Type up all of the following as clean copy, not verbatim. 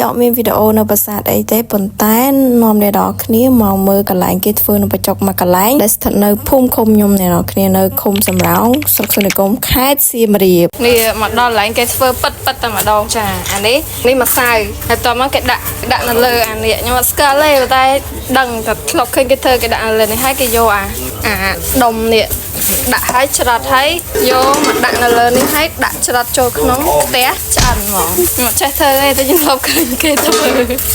អត់មានវីដេអូនៅប្រាសាទអីទេប៉ុន្តែនាំអ្នកនរគ្នាមកមើលកន្លែងគេធ្វើនំបញ្ចុកមួយកន្លែងដែលស្ថិតនៅភូមិឃុំខ្ញុំអ្នកនរគ្នានៅឃុំសំរោងស្រុកសុនិគមខេត្តសៀមរាប នេះមកដល់កន្លែងគេធ្វើពិតពិតតែម្ដងចាអានេះនេះម្សៅហើយតមកគេដាក់ដាក់នៅលើអានេះខ្ញុំអត់ស្គាល់ទេប៉ុន្តែដឹងតែធ្លាប់ឃើញគេធ្វើគេដាក់នៅលើនេះហើយគេយកអាអាដុំនេះដាក់ឲ្យច្រត់ហើយយកមកដាក់នៅលើនេះហើយដាក់ច្រត់ចូលក្នុងផ្ទះឆ្អិនហ្មងខ្ញុំអត់ចេះធ្វើទេតែខ្ញុំធ្លាប់ឃើញគេធ្វើ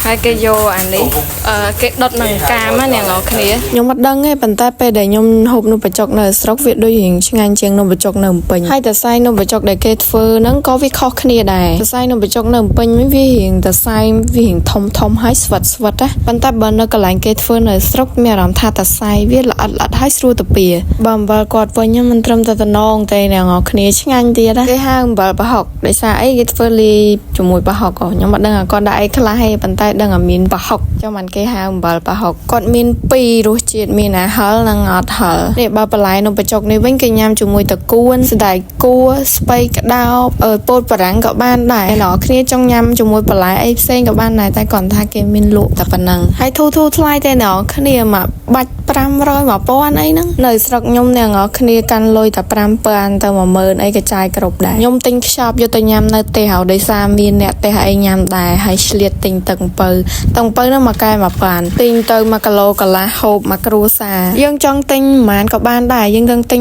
ហើយគេយកអានេះអឺគេដុតនឹងកាមណាអ្នកនរគ្នា ខ្ញុំអត់ដឹងទេប៉ុន្តែពេលដែលខ្ញុំហូបនំបញ្ចុកនៅស្រុកវាដូចរៀងឆ្ងាញ់ជាងនំបញ្ចុកនៅភ្នំពេញហើយតែសៃនំបញ្ចុកដែលគេធ្វើហ្នឹងក៏វាខុសគ្នាដែរសរសៃនំបញ្ចុកនៅភ្នំពេញវិញវារៀងតែសៃវារៀងធំធំហើយស្វិតស្វិតណាប៉ុន្តែបើនៅកន្លែងគេធ្វើនៅស្រុកមានអារម្មណ៍ថាតសៃវាល្អិតល្អិតហើយស្រួលទៅពៀបើអំបិលគាត់វិញមិនត្រឹមតែតំណងទេអ្នកនរគ្នាឆ្ងាញ់ទៀតណាគេហៅអំបិលប្រហុកដោយសារអីគេធ្វើលាយជាមួយប្រហុកខ្ញុំអត់ដឹងថាគាត់ដាក់អីខ្លះទេប៉ុន្តែដឹងថាមានប្រហុកចាំមិនគេហៅអំបិលប្រហុកគាត់មានពីររសជាតិមានអាហិលនិងអត់ហិលនេះបើបន្លែនំបញ្ចុកនេះវិញគេញ៉ាំជាមួយតកួនសណ្តែកគួរស្ពៃក្តោបអើពោតបារាំងក៏បានដែរអ្នកនរគ្នាចង់ញ៉ាំជាមួយបន្លែអីផ្សេងក៏បានដែរតែគាត់ថាគេមានលក់តែប៉ុណ្ណឹងហើយធូរធូរថ្លៃទេអ្នកនរគ្នាមកបាច់500 1000អីហ្នឹងនៅស្រុកខ្ញុំអ្នកនរគ្នាកាន់លុយតែ5000ទៅ10000អីក៏ចាយគ្រប់ដែរខ្ញុំទិញខ្ចប់យកទៅញ៉ាំនៅផ្ទះហើយដោយសារមានអ្នកផ្ទះអីញ៉ាំដែរហើយឆ្លៀតទិញទឹកអំពៅទឹកអំពៅហ្នឹងមួយកែ1000ទិញទៅ1គីឡូកន្លះហូបមួយគ្រួសារយើងចង់ទិញប្រហែលក៏បានដែរយើងនឹងទិញ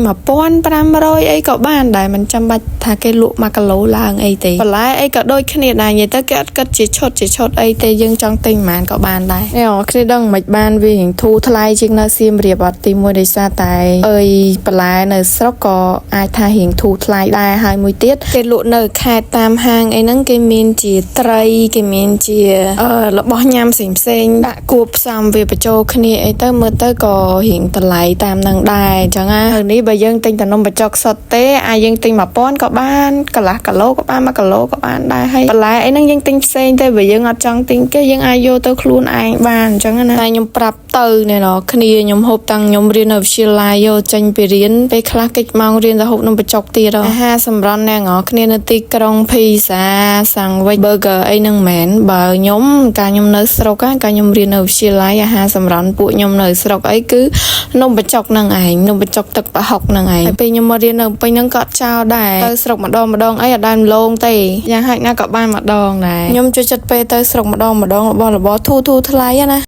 1500អីក៏បានដែរមិនចាំបាច់ថាគេលក់1គីឡូឡើងអីទេបន្លែអីក៏ដូចគ្នាដែរនិយាយទៅគេអត់គិតជាឈុតជាឈុតអីទេយើងចង់ទិញប្រហែលក៏បានដែរនេះអគ្នាដឹងមិនបានវារៀងធូរថ្លៃជាងនៅសៀមរាបអត់ទីមួយដោយសារតែអើយបន្លែនៅស្រុកក៏អាចថារៀងធូរថ្លៃដែរហើយមួយទៀតគេលក់នៅខេត្តតាមហាងអីហ្នឹងគេមានជាត្រីគេមានជាអឺរបស់ញ៉ាំផ្សេងផ្សេងៗដាក់គួបផ្សំវាបញ្ចូលគ្នាអីទៅមើលទៅក៏រៀងតម្លៃតាមនឹងដែរអញ្ចឹងណាហើយនេះបើយើងទិញតែនំបញ្ចុកសុទ្ធទេអាចយើងទិញ1000ក៏បានកន្លះគីឡូក៏បាន1គីឡូក៏បានដែរហើយបន្លែអីហ្នឹងយើងទិញផ្សេងទេបើយើងអត់ចង់ទិញគេយើងអាចយកទៅខ្លួនឯងបានអញ្ចឹងណាតែខ្ញុំប្រាប់ទៅអ្នកនរគ្នាខ្ញុំហូបតាំងខ្ញុំរៀននៅវិទ្យាល័យយកចេញពីរៀនពេលខ្លះកិច្ចម៉ោងរៀនទៅហូបនំបញ្ចុកទៀតអាហារសម្រន់អ្នកនរគ្នានៅទីក្រុងភីសាសាំងវិច burger អីហ្នឹងមែនបើខ្ញុំកាលខ្ញុំនៅស្រុកកាលខ្ញុំរៀននៅវិទ្យាល័យអាហារសម្រន់ពួកខ្ញុំនៅស្រុកអីគឺនំបញ្ចុកហ្នឹងឯងនំបញ្ចុកទឹកប្រហុកហ្នឹងឯងហើយពេលខ្ញុំមករៀននៅពេញហ្នឹងក៏អត់ចោលដែរទៅស្រុកម្ដងម្ដងអីអត់ដែលម្លងទេយ៉ាងហោចណាស់ក៏បានម្ដងដែរខ្ញុំចូលចិត្តពេលទៅស្រុកម្ដងម្ដងរបស់របរធូរធូរថ្លៃណា។